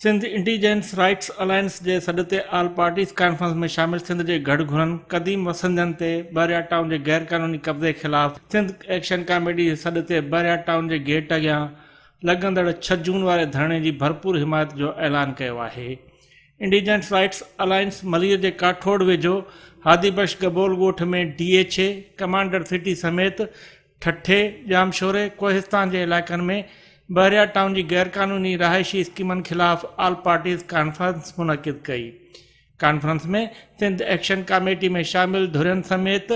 Sindh indigenous rights alliance جي سڏ تي آل پارٽيز ڪانفرنس ۾ شامل سنڌ جي گهڙ گهرن قديم وسندين تي بحريا ٽائون جي غير قانوني قبضي خلاف سنڌ ايڪشن ڪاميٽي جي سڏ تي بحريا ٽائون جي گيٽ اڳيان لڳندڙ ڇهه جون واري ڌرڻي جي ڀرپور حمايت جو اعلان ڪيو آهي. انڊيجنس رائٽس الائنس ملير جي ڪاٺوڙ ويجهو هادي بخش گبول ڳوٺ ۾ D H A commander city سميت ٺٽي، ڄامشوري، ڪوهستان جي علائقن ۾ بحريا ٽائون جي غيرقانوني رهائشي اسڪيمن خلاف آل پارٽيز ڪانفرنس منعقد ڪئي. ڪانفرنس ۾ سنڌ ايڪشن ڪاميٽي ۾ شامل ڌرين سميت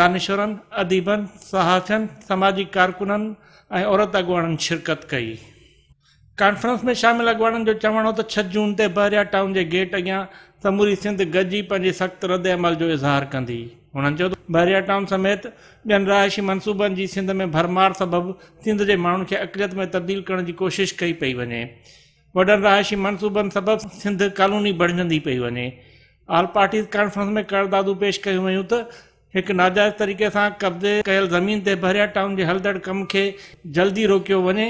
دانشورن، اديبن، صحافين، سماجي ڪارڪنن ۽ عورت اڳواڻن شرڪت ڪئي. ڪانفرنس ۾ شامل اڳواڻن جو چوڻ هو ته ڇهه جون تي بحريا ٽائون جي گيٽ اڳيان سموري سنڌ گڏجي پنهنجي سخت ردعمل جو اظهار ڪندي. هنن چيو ته بحريا ٽائون سميت ٻين رهائشي منصوبن جي سنڌ ۾ ڀرمار سبب سنڌ جي ماڻهن کي اقليت ۾ تبديل ڪرڻ جي ڪوشش ڪئي پئي وڃي. وڏن رهائشي منصوبن سبب سنڌ ڪالوني بڻجندي پئي وڃي. آل پارٽيز ڪانفرنس ۾ قراردادون پيش ڪيون ويون ته هڪ ناجائز طريقي سان قبضي ڪيل زمين تي بحريا ٽائون جي هلندڙ ڪم کي جلدي روڪيو وڃي،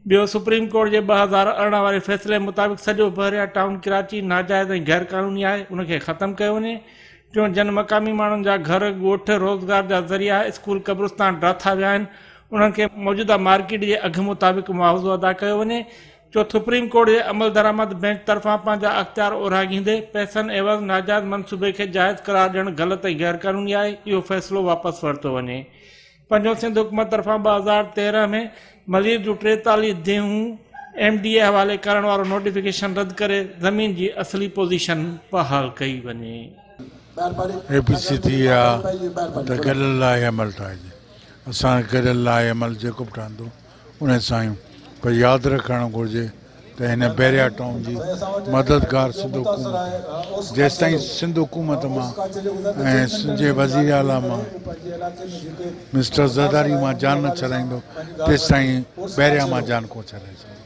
ٻيو سپريم ڪورٽ جي 2018 واري فيصلي مطابق سڄو بحريا ٽائون ڪراچي ناجائز ۽ غير قانوني آهي ان کي ختم ڪيو وڃي، ٽيون جن مقامي ماڻهن جا گهر، ڳوٺ، روزگار جا ذريعا، اسڪول، قبرستان ڊاٿا ويا آهن انهن کي موجوده مارڪيٽ جي اگهه مطابق معاوضو ادا ڪيو وڃي، چوٿ سپريم ڪورٽ جي عملدرآمد بئنچ طرفان پنهنجا اختيار اورانگهيندي پئسن عيوض ناجائز منصوبي کي جائز قرار ڏيڻ غلط ۽ غيرقانوني آهي، اهو فيصلو واپس ورتو وڃي. پنجون سنڌ حڪومت طرفان 2013 ۾ ملير جون 43 ديهون ايم ڊي اي حوالي ڪرڻ وارو نوٽيفڪيشن رد ڪري زمين جي اصلي پوزيشن بحال ڪئي وڃي. اي پي سي ٿي آ ته گڏيل لاء عمل ٺاهجي اسان گڏيل لاء عمل جيڪو به ٺهندو ان سان آهيون پر ياد رکڻ گهرجي ته هن بحريا ٽائون جي مددگار سنڌ حڪومت آهي جيستائين سنڌ حڪومت مان ۽ سنڌ جي وزير اعليٰ مان مسٽر زرداري مان جان نه ڇڏائيندو تيستائين بحريا مان جان ڪونه ڇڏائي سگهندو.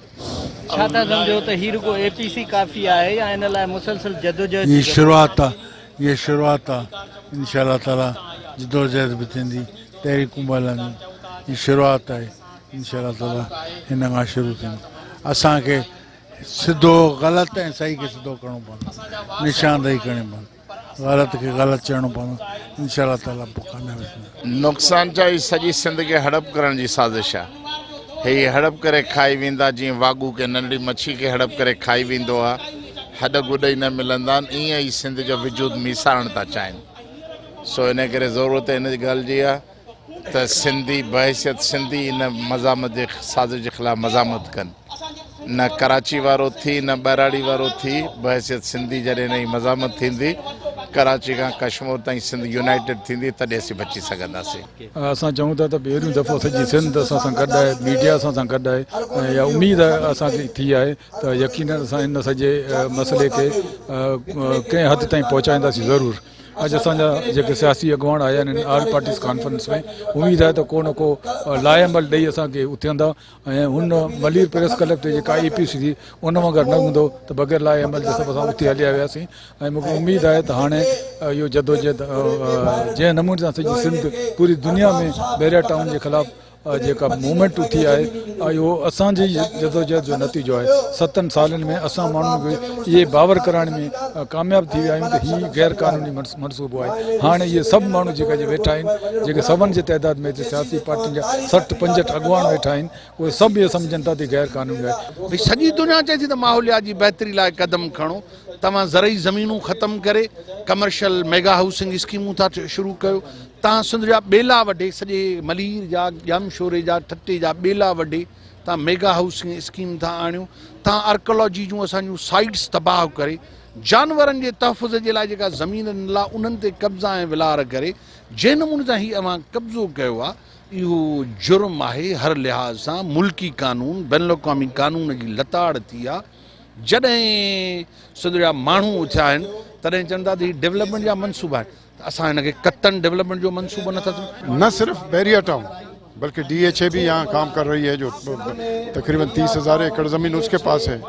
ڇا ٿا سمجهو ته هي رڳو اي پي سي ڪافي آهي يا ان لاء مسلسل جدوجهد هي جي ضرورت شروعات آهي هيء شروعات آ، انشاء الله تعاليٰ جدوجهد به ٿيندي، تحريڪون به هلنديون، هي شروعات آهي، انشاء الله تعاليٰ هن کان شروع ٿيندو، اسان کي سڌو غلط ۽ صحيح کي سڌو ڪرڻو پوندو، نشاندهي ڪرڻي پوندي، غلط کي غلط چئڻو پوندو، انشاء الله تعاليٰ پوء ڪامياب ٿينداسين. نقصان ڇا هي سڄي سنڌ کي هڙپ ڪرڻ جي سازش آ هي هڙپ ڪري کائي ويندا جيئن واڳو ڪنهن ننڍڙي مڇي کي هڙپ ڪري کائي ويندو آ هڏ گڏ ئي نه ملندا آهن ائين ئي سنڌ جو وجود ميسارڻ ٿا چاهين سو ان ڪري ضرورت ان ڳالهه جي آ ته سنڌي بحيثيت سنڌي ان مزاحمت جي سازش جي خلاف مزاحمت ڪن نه ڪراچي وارو ٿي نه ٻهراڙي وارو ٿي بحيثيت سنڌي جڏهن ان جي مزاحمت ٿيندي ڪراچي کان ڪشمور تائين سنڌ يونائيٽيڊ ٿيندي تڏهن اسين بچي سگهنداسين. اسان چئون ٿا ته پهريون دفعو سڄي سنڌ اسان سان گڏ آهي ميڊيا اسان سان گڏ آهي ۽ اها اميد اسان کي ٿي آهي ته يقينن اسان ان سڄي مسئلي کي ڪنهن حد تائين پهچائينداسين ضرور اڄ اسان جا جيڪي سياسي اڳواڻ آيا آهن آل پارٽيز ڪانفرنس ۾ اميد آهي ته ڪو نه ڪو لاء عمل ڏئي اسان کي اٿيندا ۽ هن ملير پريس ڪلب تي جيڪا اي پي سي ٿي ان وانگر نه هوندو ته بغير لاء عمل جي سڀ اسان اٿي هليا وياسين ۽ مونکي اميد آهي ته هاڻي اهو جدوجهد جنهن نموني سان سڄي سنڌ پوري دنيا ۾ بحريا ٽائون جي خلاف جيڪا موومينٽ اٿي آهي اهو اسان جي جدوجهد جو نتيجو آهي ستن سالن ۾ اسان ماڻهن کي اهي باور ڪرائڻ ۾ ڪامياب ٿي ويا آهيون ته هي غير قانوني منصوبو آهي هاڻي اهي سڀ ماڻهو جيڪي اڄ ويٺا آهن جيڪي سون جي تعداد ۾ هتي سياسي پارٽين جا 60 65 اڳواڻ ويٺا آهن اهي سڀ اهي سمجهن ٿا ته هي غير قانوني آهي. ڀئي سڄي دنيا چئي ٿي ته ماحوليات جي بهتري لاء قدم کڻو، توهان زرعي زمينون ختم ڪري ڪمرشل ميگا هائوسنگ اسڪيمون ٿا شروع ڪيو، توهان سنڌ جا ٻيلا وڍي سڄي ملير جا، ڄامشوري جا، ٺٽي جا ٻيلا وڍي توهان ميگا هائوسنگ اسڪيم ٿا آڻيو، توهان آرڪيالاجي جون اسان جون سائيٽس تباهه ڪري جانورن جي تحفظ جي لاء جيڪا زمين ڏنل آهي انهن تي قبضا ۽ ولار ڪري جنهن نموني سان هي اوهان قبضو ڪيو آهي اهو جرم آهي هر لحاظ سان ملڪي قانون بين الاقوامي قانون جي لتاڙ ٿي آهي جڏهن سنڌ جا ماڻهو اٿيا آهن تڏهن چون ٿا ته هي ڊولپمينٽ جا منصوبا آهن ته اسان هن کي قطعن ڊولپمينٽ جو منصوبو نٿا سمجهون. نه صرف بحريه ٽائون بلڪه ڊي ايڇ اي به يهان ڪام ڪر رهي هي جو تقريبن 30 هزار ايڪڙ زمين اس ڪي پاس هي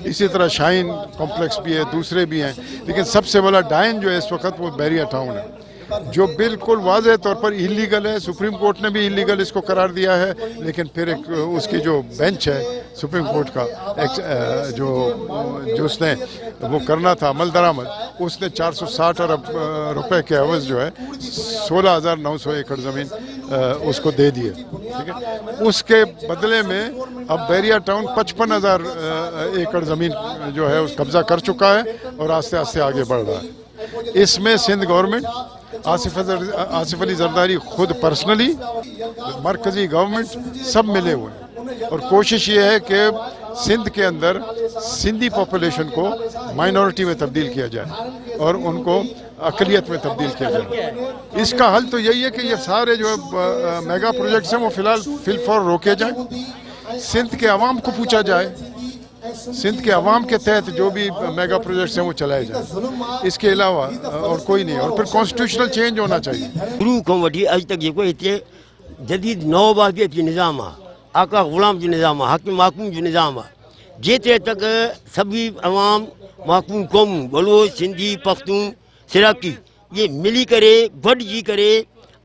اسي طرح شاهين ڪمپليڪس به هي دوسري به هين ليڪن سب سي بڙا ڊائن جو هي اس وقت وو بحريه ٽائون هي. जो बिल्कुल वाज़ेह तौर पर इलीगल है। सुप्रीम कोर्ट ने भी इलीगल इसको करार दिया है, लेकिन फिर एक उसकी जो बेंच है सुप्रीम कोर्ट का एक जो जो उसने वो करना था अमल दरामद, उसने 460 अरब रुपए के अवज जो है 16,900 एकड़ ज़मीन उसको दे दिए। ठीक है, उसके बदले में अब बहरिया टाउन 55,000 एकड़ ज़मीन जो है उस कब्ज़ा कर चुका है और आस्ते आस्ते आगे बढ़ रहा है। इसमें सिंध गवर्नमेंट, आसिफ अली जरदारी खुद पर्सनली, मरकज़ी गवर्नमेंट सब मिले हुए हैं और कोशिश ये है कि सिंध के अंदर सिंधी पॉपुलेशन को माइनॉरिटी में तब्दील किया जाए और उनको अकलियत में तब्दील किया जाए। इसका हल तो यही है कि ये सारे जो मेगा प्रोजेक्ट्स हैं वो फ़िलहाल फिलफौर रोके जाएं, सिंध के अवाम को पूछा जाए, सिंध के अवाम के तहत जो भी मेगा प्रोजेक्ट्स हैं वो चलाए जाएं। इसके अलावा और कोई नहीं। और फिर कॉन्स्टिट्यूशनल चेंज होना चाहिए। शुरू खां वठी अॼु तक जेको हिते जदीद नौआबादियत जो निज़ाम आहे, आका ग़ुलाम जो निज़ाम आहे, हाकिम माकूम जो निज़ाम आहे, जेतिरे तक सभई अवाम माकूम क़ौमूं बलोच, सिंधी, पख्तून, सिराकी इहे मिली करे गॾिजी करे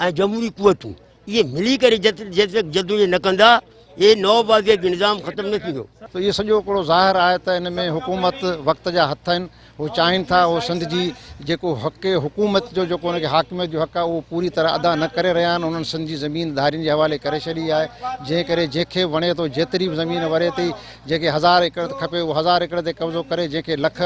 ऐं जमहूरी कुवतूं इहे मिली करे जेतिरे तक जदोजहद न कंदा, इहे नौआबादियत जो निज़ाम ख़तमु न थींदो। त इहो सॼो हिकिड़ो ज़ाहिर आहे त इन में हुकूमत वक़्त जा हथ आहिनि, हू चाहिनि था उहो सिंध जी जेको हक़ हुकूमत जो जेको हुनखे हाकिमियत जो हक़ आहे उहो पूरी तरह अदा न करे रहिया आहिनि। उन्हनि सिंध जी ज़मीन धारियुनि जे हवाले करे छॾी आहे, जंहिं करे जंहिंखे वणे थो जेतिरी बि ज़मीन वरे थी, जंहिंखे 1000 एकड़ खपे उहो 1000 एकड़ ते कब्ज़ो करे, जंहिंखे लख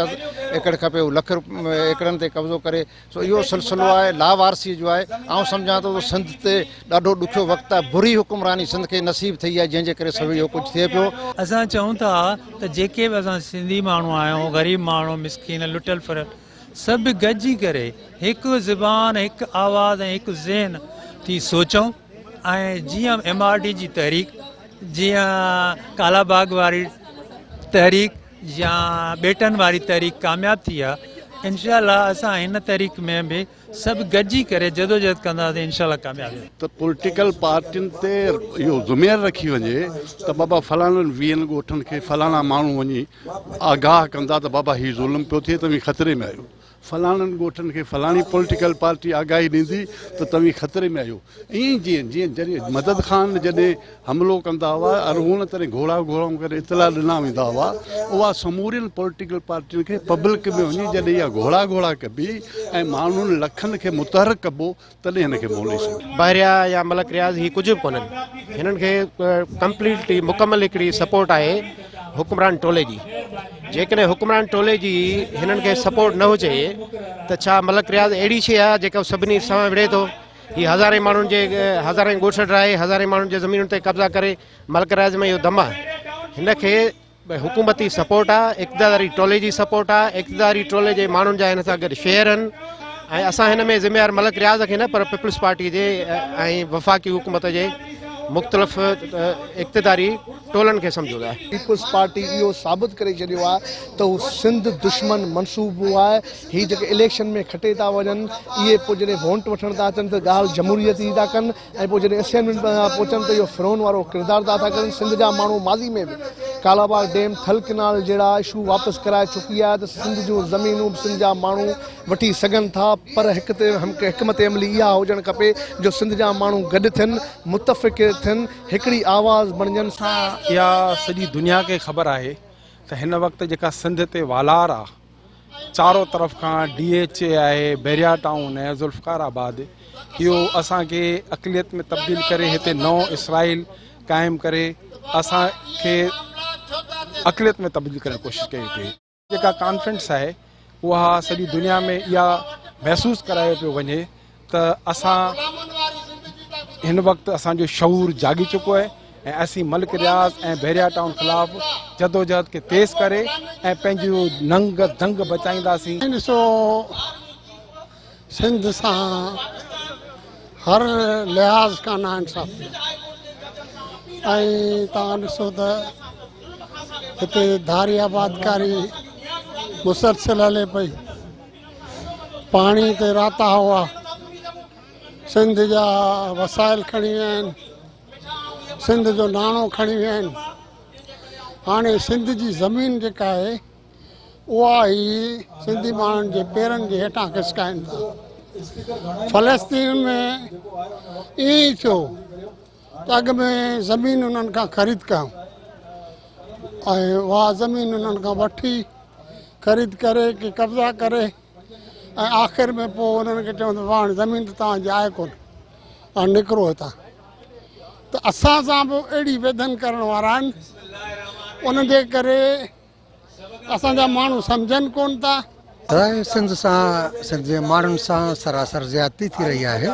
एकड़ खपे उहो लख एकड़नि ते कब्ज़ो करे। सो इहो सिलसिलो आहे लावारसी जो आहे। आउं सम्झां थो त सिंध ते ॾाढो ॾुखियो वक़्तु आहे, बुरी हुकुमरानी सिंध खे नसीब थी आहे, जंहिंजे करे सभु इहो कुझु थिए पियो। असां चऊं था त जेके बि असां सिंधी माण्हू आहियूं, ग़रीब माण्हू, मिसकीन, लुटियल फुरियल, सभु गॾिजी करे हिकु ज़बान, हिकु आवाज़ ऐं हिकु ज़हन थी सोचूं ऐं जीअं MRD जी तहरीक, जीअं कालाबाग वारी तहरीक या ॿेटनि वारी तहरीक कामयाब थी आहे, इनशाअल्लाह असां हिन तहरीक में बि सभु गॾिजी करे जदोजहद कंदासीं, इनशाअल्लाह कामयाब। त पॉलिटिकल पार्टियुनि ते इहो ज़ुमेर रखी वञे त बाबा फलाणनि 20 ॻोठनि खे फलाणा माण्हू वञी आगाह कंदा त बाबा हीउ ज़ुल्म पियो थिए, तव्हीं ख़तरे में आहियो। फलाणनि ॻोठनि खे फलाणी पॉलिटिकल पार्टी आगाही ॾींदी त तव्हीं ख़तरे में आहियो। ईअं जीअं जीअं जॾहिं मदद ख़ान जॾहिं हमिलो कंदा हुआ अरगुण, तॾहिं घोड़ा घोड़ा करे इतला ॾिना वेंदा हुआ, उहा समूरियुनि पॉलिटिकल पार्टियुनि खे पब्लिक में वञी जॾहिं इहा घोड़ा घोड़ा कबी ऐं माण्हुनि लखनि खे मुतहरक कबो तॾहिं हिन खे मोड़े सघे। बहरिया या मलक रियाज़ ही कुझु बि कोन्हनि, हिननि खे कंप्लीटली मुकमल हिकिड़ी सपोर्ट आहे हुकुमरान टोले जी। जेकॾहिं हुकुमरान टोले जी हिननि खे सपोर्ट न हुजे त छा मलक रियाज़ अहिड़ी शइ आहे जेका सभिनी सां विड़े थो? हीअ हज़ारे माण्हुनि जे हज़ारे ॻोठ ठाहे, हज़ारे माण्हुनि जे ज़मीनुनि ते कब्ज़ा करे, मलक रियाज़ में इहो दम आहे। हिनखे हुकूमती सपोर्ट आहे, इक़्तिदारी टोले जी सपोर्ट आहे, इक़्तिदारी टोले जे माण्हुनि जा हिन सां गॾु शेयर आहिनि ऐं असां हिन में ज़िम्मेवार मलक रियाज़ खे न पर पीपल्स पार्टी जे ऐं वफ़ाक़ी हुकूमत जे मुख़्तलिफ़ इक़्तिदारी टोलनि खे सम्झो था। पीपल्स पार्टी इहो साबित करे छॾियो आहे त हू सिंध दुश्मन मनसूबो आहे। हीअ जेके इलेक्शन में खटे था वञनि, इहे पोइ जॾहिं वोट वठण था अचनि त ॻाल्हि जमहूरियत जी था कनि ऐं पोइ जॾहिं असाइनमेंट पहुचनि त इहो फिरोन वारो किरदारु था कनि। सिंध जा माण्हू माज़ी में बि कालाबाग डैम, थल कनाल जहिड़ा इशू वापसि कराए चुकी आहे त सिंध जूं ज़मीनूं बि सिंध जा माण्हू वठी सघनि था, पर हिकमत अमली इहा हुजणु खपे जो सिंध जा माण्हू गॾु थियनि, मुतफ़िक़ थियनि, हिकिड़ी आवाज़ बणिजनि। इहा सॼी दुनिया खे ख़बर आहे त हिन वक़्तु जेका सिंध ते वालार आहे, चारों तरफ़ खां DHA आहे, बहरिया टाउन आहे, ज़ुल्फ़िकार आबाद, इहो असांखे अक़लियत में तब्दील करे हिते नओं इसराइल क़ाइमु करे असांखे अक़लियत में तब्दील करण जी कोशिशि कई पई। जेका कॉन्फ्रेंस आहे उहा सॼी दुनिया में इहा महसूसु करायो पियो वञे त असां हिन वक़्तु असांजो शऊर जागी चुको आहे ऐं असीं मलिक रियाज़ ऐं बहरिया टाउन ख़िलाफ़ जदोजहद खे तेज़ करे ऐं पंहिंजो नंग दंग बचाईंदासीं। ॾिसो, सिंध सां हर लिहाज़ खां नाइंसाफ़ी ऐं तव्हां ॾिसो त हिते धारी आबादकारी मुसलसिल हले पई, पाणी ते राता हुआ, सिंध जा वसाइल खणी विया आहिनि, सिंध जो नाणो खणी विया आहिनि। हाणे सिंध जी ज़मीन जेका आहे उहा ई सिंधी माण्हुनि जे पेरनि जे हेठां खिसकाइनि था। فلسطين ۾ ائين ئي ٿيو ته اڳ ۾ زمين انهن کان خريد ڪيائون ۽ اها زمين انهن کان وٺي خريد ڪري ڪي قبضا ڪري ۽ آخر ۾ پوء انهن کي چون ته هاڻي زمين ته توهان جي آهي ڪونه هاڻي نڪرو هتان ته اسان سان به اهڙي ويڌن ڪرڻ وارا آهن ان جي ڪري اسان جا ماڻهو سمجهن ڪونه ٿا. ته سنڌ سان سنڌ جي ماڻهن سان سراسر زيادتي ٿي رهي آهي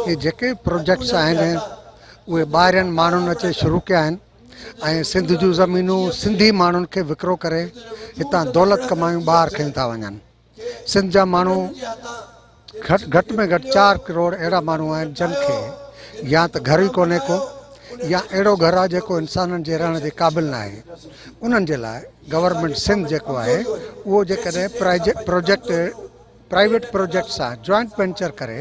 هي جيڪي پروجيڪٽس آهن اهي ٻاهرين ماڻهن اچي شروع ڪيا آهن ۽ سنڌ جون زمينون سنڌي ماڻهن کي وڪرو ڪري هتان دولت ڪمايون ٻاهر کڻي ٿا وڃن. سنڌ جا ماڻهو گهٽ ۾ گهٽ چار ڪروڙ اهڙا ماڻهو آهن جن کي يا ته گهر ئي ڪونهي ڪو يا اهڙو گهر آهي جيڪو انسانن جي رهڻ جي قابل ناهي انهن جي لاء گورنمينٽ سنڌ جيڪو آهي اهو جيڪڏهن پروجيڪٽ پرائيويٽ پروجيڪٽ سان جوائنٽ وينچر ڪري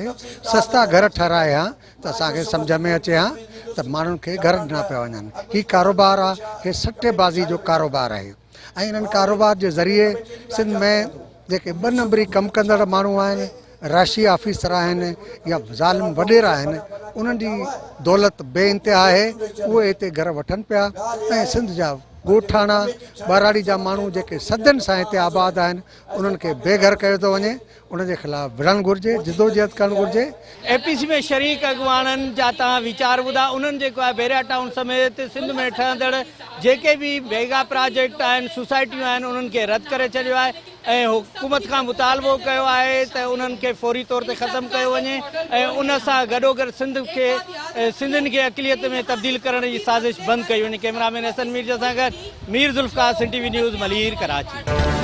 سستا گهر ٺهرائي ها ته اسان کي سمجهه ۾ اچي ها ته ماڻهن کي گهر ڏنا پيا وڃن هي ڪاروبار آهي هي سٽي بازي جو ڪاروبار آهي ۽ انهن ڪاروبار جي ذريعي سنڌ ۾ جيڪي ٻه نمبري ڪم ڪندڙ ماڻهو آهن راشي آفيسر آهن يا ظالم وڏيرا آهن انهن جي دولت بي انتها آهي اهي هتي گهر وٺن پيا ۽ سنڌ جا ڳوٺاڻا ٻهراڙي جا ماڻهو جيڪي صدين سان هتي آباد آهن انهن کي بي گهر ڪيو ٿو وڃي ان جي خلاف وڙهڻ گهرجي، جدوجهد ڪرڻ گهرجي. اي پي سي ۾ شريڪ اڳواڻن جا توهان ويچار ٻڌا انهن جيڪو آهي بحريا ٽائون سميت سنڌ ۾ ٺهندڙ جيڪي به ميگا پراجيڪٽ آهن سوسائٽيون آهن انهن کي رد ڪري ڇڏيو آهي ۽ حڪومت کان مطالبو ڪيو آهي ته انهن کي فوري طور تي ختم ڪيو وڃي ۽ ان سان گڏوگڏ سنڌ کي سنڌين کي اقليت ۾ تبديل ڪرڻ جي سازش بند ڪئي وڃي ڪئميرا مين حسن ميرزا سان گڏ Mir Zulfiqar Sindh T V news Malir Karachi.